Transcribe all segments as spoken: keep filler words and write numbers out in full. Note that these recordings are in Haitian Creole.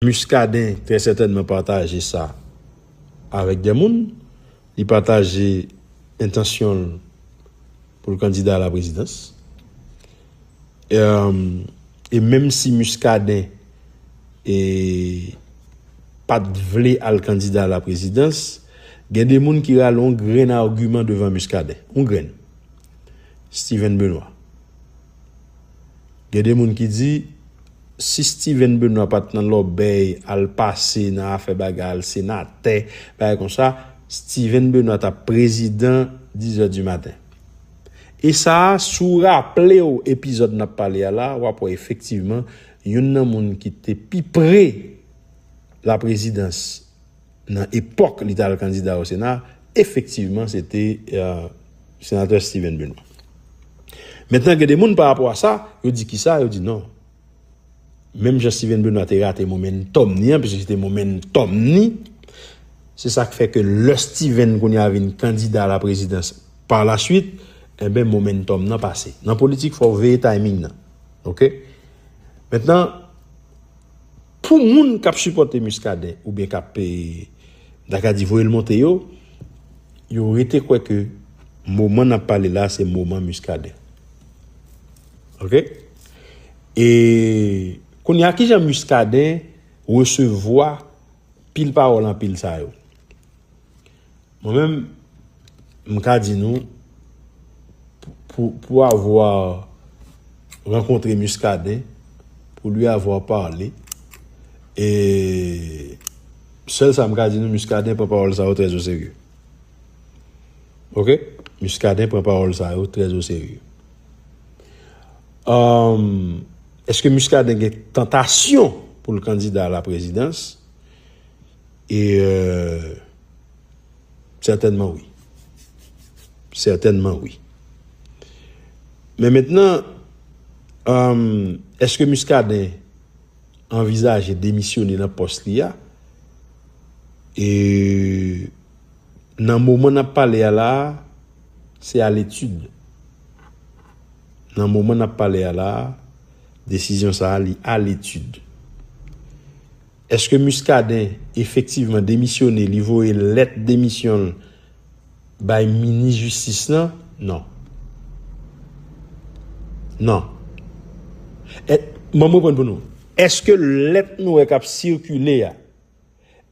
Muscadin trè sètènman pataje sa avèk de moun. Li pataje entansyon l pou l kandida a la prezidans. E, e menm si Muscadin e pa t vle al kandida a la prezidans, gen de moun ki rale yon grenn agiman devan Muscadin. Yon grenn. Steven Benoît. Gen de moun ki di, si Steven Benoît pa t nan lòbèy al pase nan afè bagay, al senatè, bagay konsa, Steven Benoît t ap prezidan dizè di maten. E sa a, si w raple w epizòd n ap pale a la, w ap wè efektivman, youn nan moun ki te pi pre la prezidans nan epòk li t al kandida o Sena, efektivman, se te, eh, senatè Steven Benoît. Mentnan, gen de moun pa rapò a sa, yo di kisa, yo di non. Menm jan Steven Benoît te rate momentum ni an, piske se te momentum ni, se sa k fè ke lè Steven kounye a vin kandida a la prezidans pa la swit, enben, momentum nan pase. Nan politik, fò w veye timing nan. Oke? Mentnan, pou moun k ap sipòte Muscadin oubyen k ap, eh, m ta ka di, voye l monte yo, yo rete kwè ke moman n ap pale la, se moman Muscadin. Oke? E kounye a, kijan Muscadin resevwa pil pawòl anpil sa yo? Mwen menm, m ka di nou, pour, pour avoir rencontré Muscadin, pour lui avoir parlé, e sèl sa m ka di nou, Muscadin pran pawòl sa yo trè o serye. Oke? Muscadin pran pawòl sa yo trè o serye. Ahn, èske Muscadin gen tantasyon pou l kandida a la prezidans? E, euh, sètènman wi. Sètènman wi. Men mentnan, ahn, èske Muscadin anvizaje demisyone nan pòs li a? E nan moman n ap pale a la a, se a letid. Nan moman n ap pale a la a, desizyon sa a, li a letid. Èske Muscadin efektivman demisyone, li voye lèt demisyon l bay minis jistis lan? Non. Non. E, ban m reprann pou nou. Èske lèt nou wè k ap sikile a,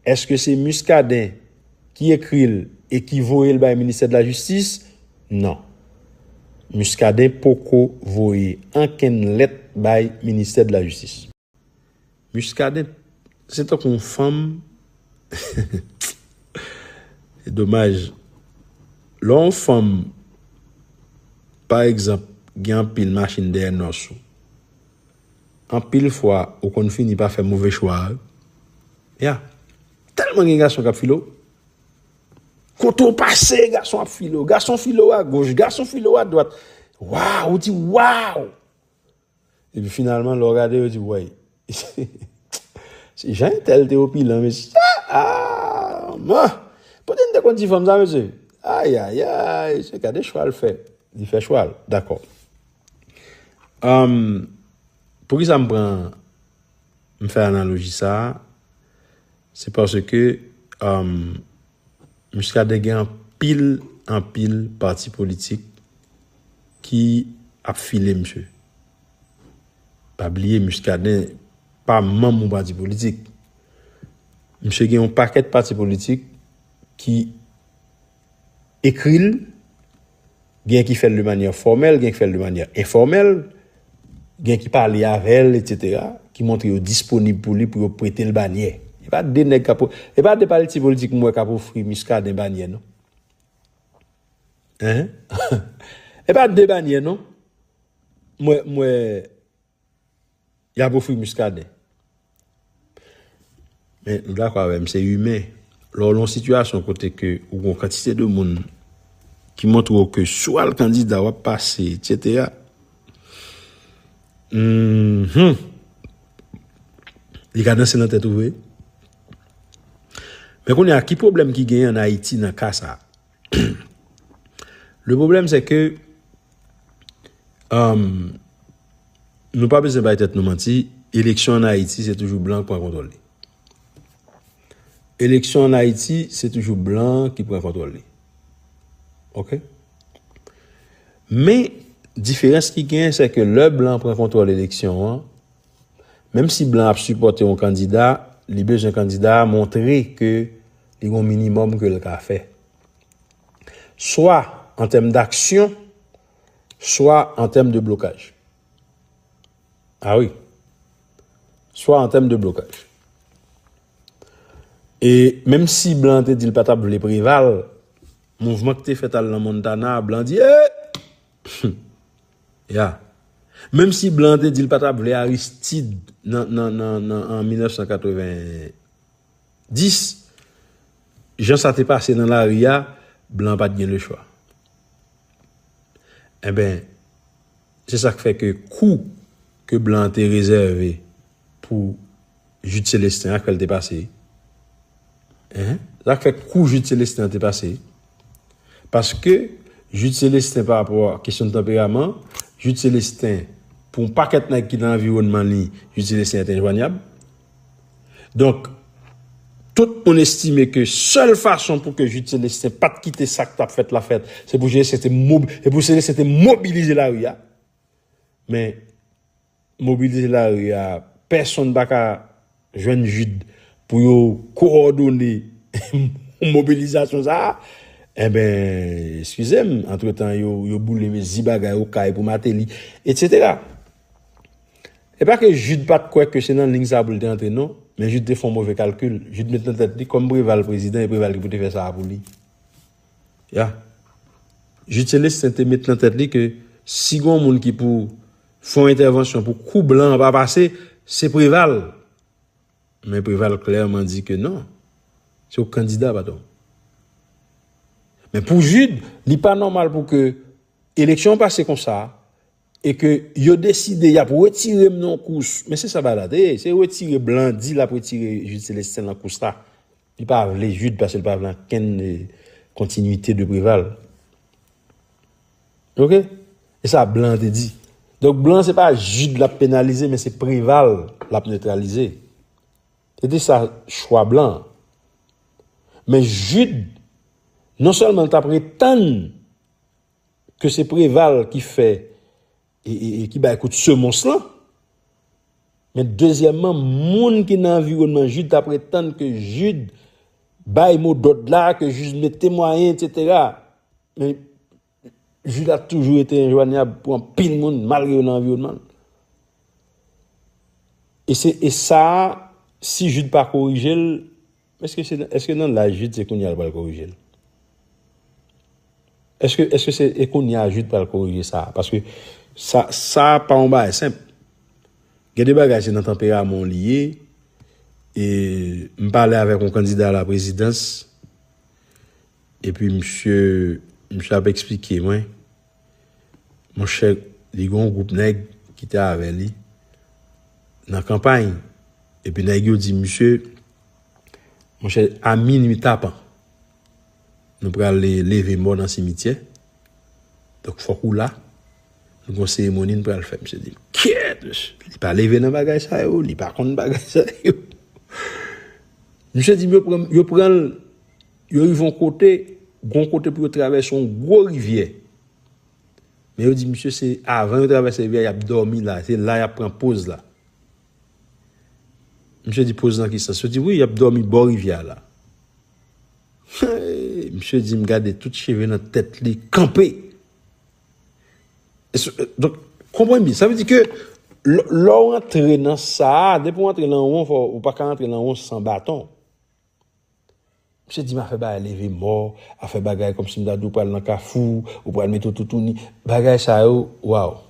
èske se Muscadin ki ekri l e ki voye l bay ministè de la jistis? Non. Muscadin poko voye ankenn lèt bay ministè de la jistis. Muscadin, se tankou yon fanm. Se domaj. Lè yon fanm, pa egzanp, gen anpil machin dèyè nòs ou, anpil fwa, ou konn fini pa fè move chwa a. Ya. Tèlman gen gason k ap file w. Kote w pase, gason ap file w. Gason file w agoch, gason file w adwat. Waw, ou di, waw! Epi finalman, lè w gade, yo di, wey. Se jan entèl te opilan, mesye. Ah, ah, man! Pote n te konn ti fanm sa, mesye. Ayayay, se gade chwa l fè. Li fè chwa l. Dakò. Ahn, poukisa m pran, m fè analoji sa a? Se paske, ahn, Muscadin gen anpil, anpil pati politik ki ap file misye. Pa bliye, Muscadin pa manm yon pati politik. Misye gen yon pakèt pati politik ki ekri l, gen ki fè l de manyè fòmèl, gen ki fè l de manyè enfòmèl, gen ki pale avè l, etsetera, ki montre yo disponib pou li, pou yo prete l banyè. E pa de nèg k ap, e pa de pati politik m wè k ap ofri Muscadin banyè, non. Hein? E pa de banyè, non. M wè, m wè, y ap ofri Muscadin. Men, nou dakò avè m, se imen. Lè w nan yon sitiyasyon kote ke ou gen yon kantite de moun ki montre w ke si w al kandida, w ap pase, etsetera. Mhm. Li ka danse nan tèt ou vre. Men kounye a, ki pwoblèm ki genyen ann Ayiti nan ka sa a? Le problème, c'est que, um, nou pa bezwen bay tèt nou manti, eleksyon ann Ayiti, se toujou blan k pran kontwòl li. Eleksyon ann Ayiti, se toujou blan ki pran kontwòl li. Oke? Men, diferans ki genyen, se ke lè blan pran kontwòl eleksyon an, menm si blan ap sipòte yon kandida, li bezwen kandida a montre ke li gen yon minimòm ke l ka fè. Swa an tèm d'aksyon, swa an tèm de blokaj. Ah wi. Swa an tèm de blokaj. E menm si blan te di l pa t ap vle Preval, mouvman ki te fèt al nan Montana, blan di, eh! Ya. Menm si blan te di l pa t ap vle Aristide nan, nan, nan, nan, an mil nèf san katreven dis, jan sa te pase nan lari a, blan pa t gen lechwa. Enben, se sa k fè ke kou ke blan te rezève pou Jude Célestin a, k fè l te pase. Hein? Sa k fè kou Jude Célestin an te pase. Paske Jude Célestin, pa rapò a kesyon de tanperaman, Jude Célestin, pou yon pakèt nèg ki nan anviwònman li, Jude Célestin te enjwanyab. Donk, tout moun estime ke sèl fason pou ke Jude Célestin pa t kite sa k t ap fèt la fèt, se pou Célestin te mob-, se pou Célestin te mobilize lari a. Men, mobilize lari a, pèsonn pa ka jwenn Jude pou yo kowòdone mobilizasyon sa a. Enben, eskize m, antretan yo, yo boule mezi bagay Okay pou Martelly, etsetera. E pa ke Jude pa t kwè ke se nan liy sa pou l te antre, non, men Jude te fè yon move kalkil. Jude met nan tèt li, kòm Preval prezidan, e Preval ki pou te fè sa a pou li. Ya. Jude Célestin te met nan tèt li ke si gen yon moun ki pou fè yon entèvansyon pou kou blan an pa pase, se Preval. Men Preval klèman di ke non. Se yon kandida, padon. Men pou Jude, li pa nòmal pou ke eleksyon an pase konsa, e ke yo deside y ap retire m nan yon kous. Men se sa bagay la te ye, se retire blan di l ap retire Jude Célestin nan kous la. Li pa vle Jude paske li pa vle ankenn, eh, kontinwite de Preval. Oke? E sa blan te di. Donk blan se pa Jude l ap penalize, men se Preval l ap netralize. Se te sa chwa blan. Men Jude, non sèlman l t ap ret tann ke se Preval ki fè, e, e, e ki bay kout semons lan, men dezyèmman, moun ki nan anviwònman Jude t ap ret tann ke Jude bay modòd la, ke Jude mete mwayen, etsetera. Men Jude ap toujou rete enjwanyab pou anpil moun, malgre yo nan anviwònman l. E se, e sa a, si Jude pa korije l, èske se, èske nan laj Jude se kounye a l pral korije l? Èske, èske se, e kounye a Jude pral korije sa a? Paske sa, sa a pa yon bagay senp. Gen de bagay se nan tanperaman w li ye. E m pale avèk yon kandida a la prezidans. Epi misye, misye ap eksplike mwen, monchè, li gen yon gwoup nèg ki te avè li nan kanpay. Epi nèg yo di misye, monchè, a minui tapan, nou pral le-, leve mò nan simityè. Donk, fòk ou la. Nou gon seremoni n pral fè. Misye di, kyèt, mesye. Li pa leve nan bagay sa yo, li pa konn bagay sa yo. Misye di m yo pran, yo pran l, yo rive yon kote, gon kote pou yo travèse yon gwo rivyè. Men yo di misye se avan yo travèse rivyè, y ap dòmi la, se la y ap pran poz la. Misye di poz nan ki sans? Yo di wi, y ap dòmi bò rivyè a la. Misye di m gade tout cheve nan tèt li kanpe. E s-, donk, konprann byen. Sa vle di ke lè, lè w antre nan sa a, depi w antre nan won, fò, ou pa ka antre nan won san baton. Misye di m afè bagay leve mò, afè bagay kòmsi m ta di w pral nan kafou, ou pral mete w toutouni. Bagay sa yo, waw.